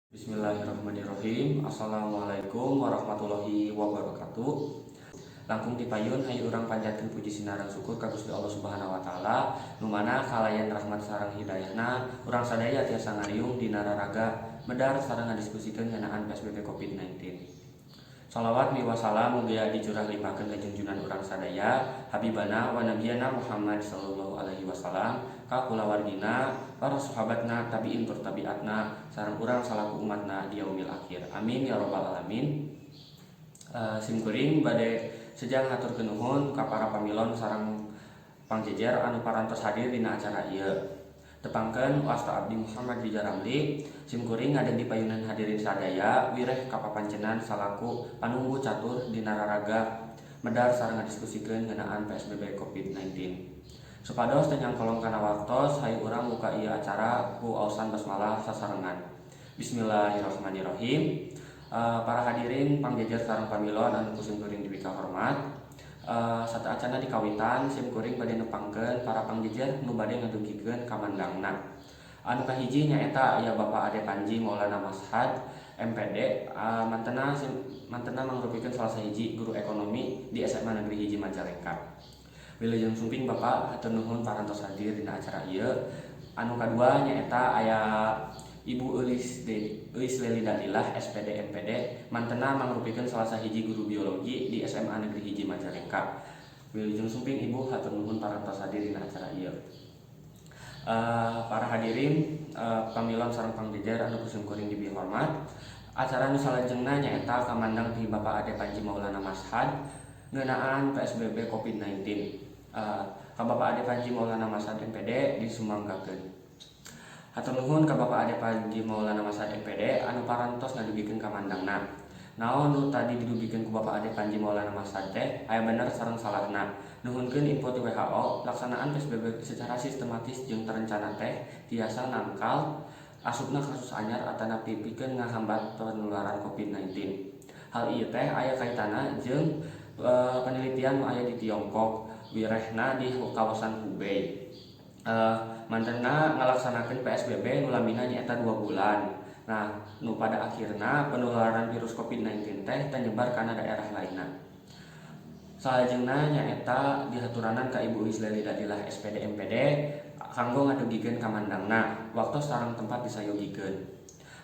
Bismillahirrahmanirrahim. Assalamualaikum warahmatullahi wabarakatuh. Langkung ti payun, hayu urang panjatkeun puji sinareng syukur ka Gusti Allah Subhanahu wa Taala, nu mana kalayan rahmat sareng hidayahna urang sadaya tiasa ngariung dina raraga medar sareng ngadiskusikeun ngeunaan PSBB Covid-19. Salawat miwah salam mugia dicurah limpahkeun ka junjunan urang sadaya, Habibana wa Nabiyana Muhammad sallallahu alaihi wasallam, ka kulawargina, para sahabatna, tabiin tur tabiatna, sareng urang salaku umatna di yaumil akhir. Amin ya robbal alamin. Sim kuring bade sejang hatur nuhun ka para pamilon sareng pangjejer anu parantos hadir dina acara ieu. Tepangkeun, wasta abdi Muhammad Rizal Ramli, sim kuring ngadeg di payunan hadirin sadaya, wireh kapapancenan salaku panunggu catur dina raraga medar sareng ngadiskusikeun ngeunaan PSBB Covid-19. Supados teu nyangkolong kana waktos, hayu urang buka ieu acara ku aosan basmalah sasarengan. Bismillahirrahmanirrahim. Para hadirin, pangjejer sareng pamilon anu ku sim kuring dipika hormat. Sateuacanna dikawitan, sim kuring bade nepangkeun para pangjejer nu bade ngadugikeun kamandangna. Anu kahiji nyaeta aya Bapak Ade Panji Maulana Mashad MPD, mantena mangrupikeun salah sahiji guru ekonomi di SMA Negeri 1 Majalengka. Wilujeng sumping, Bapak, hatur nuhun parantos hadir dina acara ieu. Anu kadua nyaeta aya Ibu Euis Leli Dalilah SPD MPD, mantena mangrupikeun salah sahiji guru biologi di SMA Negeri 1 Majalengka. Wilujeng sumping, Ibu, hatur nuhun parantos hadir dina acara ieu. Para hadirin, pamilon sareng pangjejer anu ku kuring dipihormat. Acara nu salajengna nyaeta kamandang ti Bapak Ade Panji Maulana Mashad ngeunaan PSBB Covid-19. Ka Bapak Ade Panji Maulana Mashad MPD disumanggakeun. Hatur nuhun ka Bapak Ade Panji Maulana Mashad MPD anu parantos ngadugikeun kamandangna. Naon nu tadi didugikeun ku Bapak Ade Panji Maulana Mashad teh aya bener sareng salahna. Nuhunkeun info ti WHO, pelaksanaan PSBB secara sistematis jeung terencana teh tiasa nangkal asupna kasus anyar atanapi pikeun ngahambat penularan Covid-19. Hal ieu teh aya kaitanna jeung penelitian nu aya di Tiongkok, wirehna di kawasan Hubei. Mantena ngalaksanakeun PSBB nu lamina nyaeta 2 bulan. Nah, nu pada akhirna penularan virus Covid-19 teh teu nyebar kana daerah lainna. Salajengna nyaeta dihaturanan ka Ibu Euis Leli Dadilah SPD MPD kanggo ngadugikeun kamandangna. Waktos sareng tempat disayogikeun.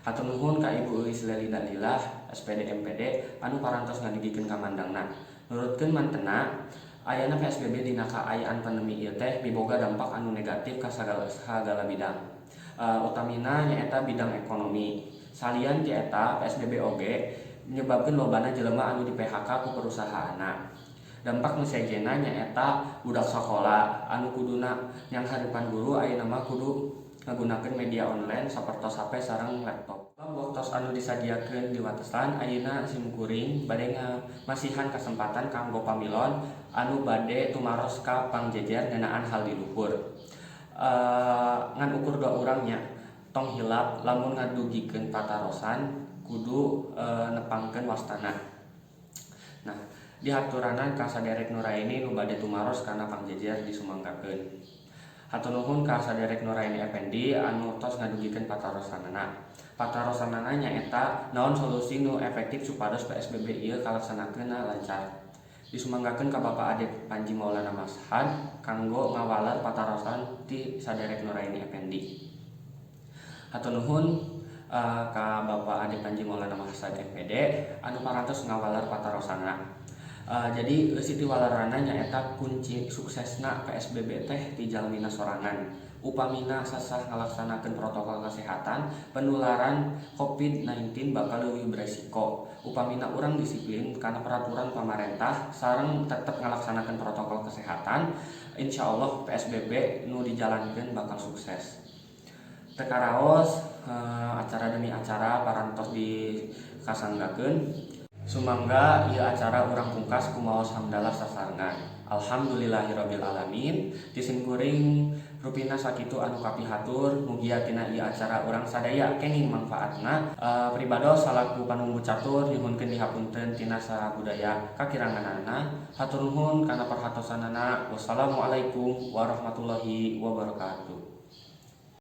Hatur nuhun ka Ibu Euis Leli Dadilah SPD MPD anu parantos ngadugikeun kamandangna. Nurutkeun mantena, ayana PSBB dina kaayaan pandemi ieu teh miboga dampak anu negatif ka sagala bidang. Utamina nyaeta bidang ekonomi. Salian ti eta, PSBB oge nyebabkeun lobana jelema anu di PHK ku perusahaanna. Dampak nu sejenna nyaeta budak sakola anu kuduna nyanghareupan guru ayeuna mah kudu ngagunakeun media online sapertos HP sareng laptop. Waktos anu disadiakeun diwatesan, ayeuna sim kuring bade ngamasihan kasempatan kanggo pamilon anu bade tumaros ka pangjejer ngeunaan hal di luhur. Ngan ukur dua urang nya, tong hilap lamun ngadugikeun patarosan kudu nepangkeun wastana. Nah, dihaturanan ka saderek Nuraini nu bade tumaros kana pangjejer, disumanggakeun. Hatur nuhun ka saderek Nuraini Effendi anu tos ngadugikeun patarosanana. Patarosanana nyaeta naon solusi nu efektif supados PSBB ieu kalaksanakeunna lancar. Disumanggakeun ka Bapak Ade Panji Maulana Mashad kanggo ngawaler patarosan ti saderek Nuraini Effendi. Hatur nuhun ka Bapak Ade Panji Maulana Mashad MPD anu parantos ngawaler patarosanna. Jadi eusi ti walerana nyaeta kunci suksesna PSBB teh ti jalmina sorangan. Upamina sasah ngalaksanakeun protokol kesehatan, penularan Covid-19 bakal leuwih beresiko. Upamina urang disiplin kana peraturan pamarentah sareng tetep ngalaksanakeun protokol kesehatan, insyaallah PSBB nu dijalankeun bakal sukses. Teu karaos, acara demi acara parantos dikasanggakeun. Sumangga ieu acara urang pungkas ku maos hamdalah sasarengan. Alhamdulillahirabbil alamin. Ti sim kuring rupina sakitu anu kapihatur, mugia tina ieu acara urang sadaya kenging mangfaatna. Pribados salaku panunggu catur nyuhunkeun dihapunten tina sabudaya kakiranganana. Hatur nuhun kana perhatosanana. Wassalamualaikum warahmatullahi wabarakatuh.